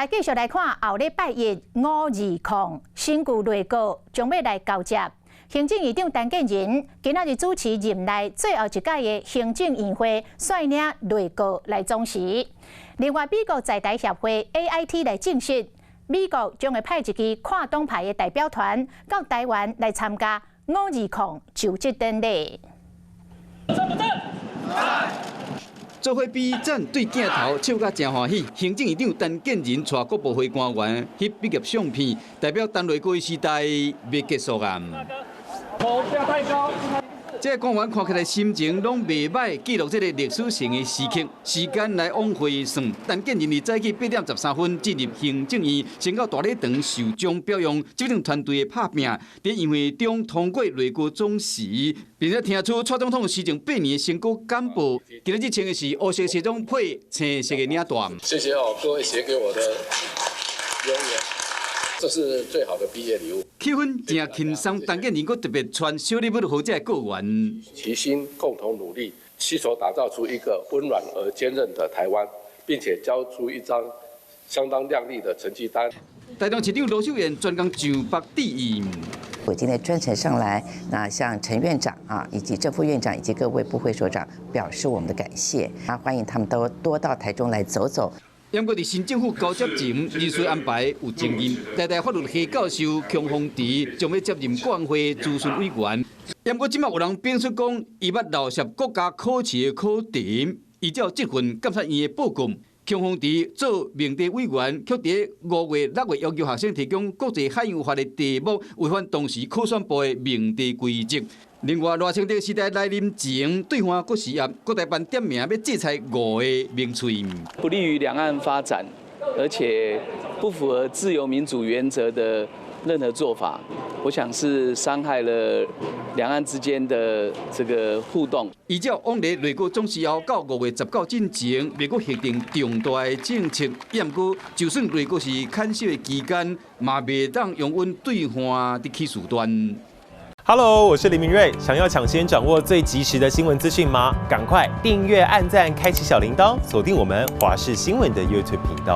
來繼續來看後禮拜一520新舊內閣將欲來交接。行政院長陳建仁今仔日主持任內最後一屆的行政院會，率領內閣來總辭。另外，美國在台協會 AIT 來證實，美國將會派一支跨黨派的代表團到台灣來參加520就職典禮。贊不贊？做伙比讚對鏡頭笑甲誠歡喜。行政院長陳建仁帶各部會官員翕畢業相片，代表陳內閣時代欲結束啊！這個官員看起來心情攏袂䆀，記錄這個歷史性的時刻。時間來往回算，陳建仁佇早起8點13分進入行政院，先到大禮堂受獎表揚，執政團隊的拍拚，佇院會中通過內閣總辭，並且聽取蔡總統施政8年成果簡報。今仔日穿的是烏色西裝配青色的領帶。謝謝哦，各位寫給我的留言。這是最好的畢業禮物。氣氛誠輕鬆，陳建仁閣特別傳小禮物予這個閣員。齊心共同努力，攜手打造出一個溫暖而堅韌的台灣，並且交出一張相當亮麗的成績單。台中市長盧秀燕專工上北致意。我今天專程上來，那向陳院長啊，以及鄭副院長以及各位部會首長表示我們的感謝，啊，歡迎他們都多到台中來走走。毋過佇新政府交接前，人事安排有爭議。台大法律系教授孔鳳池將欲接任國安會諮詢委員。毋過這馬有人表出講，伊捌漏涉國家考試的考題，依照這份監察院的報告，孔鳳池做命題委員，卻佇5月、6月要求學生提供國際海洋法的題目，違反當時考選部的命題規則。另外，賴清德時代來臨前，對岸閣施壓，國台辦點名欲制裁五个名嘴，不利於兩岸發展，而且不符合自由民主原則的任何做法，我想是傷害了兩岸之間的這個互動。依照往例，內閣總辭後到5月19進前，袂閣核定重大的政策。毋過，就算內閣是減少的期間，嘛袂當容忍對岸佇起事端。 Hello，我是林明瑞。想要搶先掌握最及時的新聞資訊嗎？趕快訂閱、按讚、開啟小鈴鐺，鎖定我們華視新聞的 YouTube 頻道。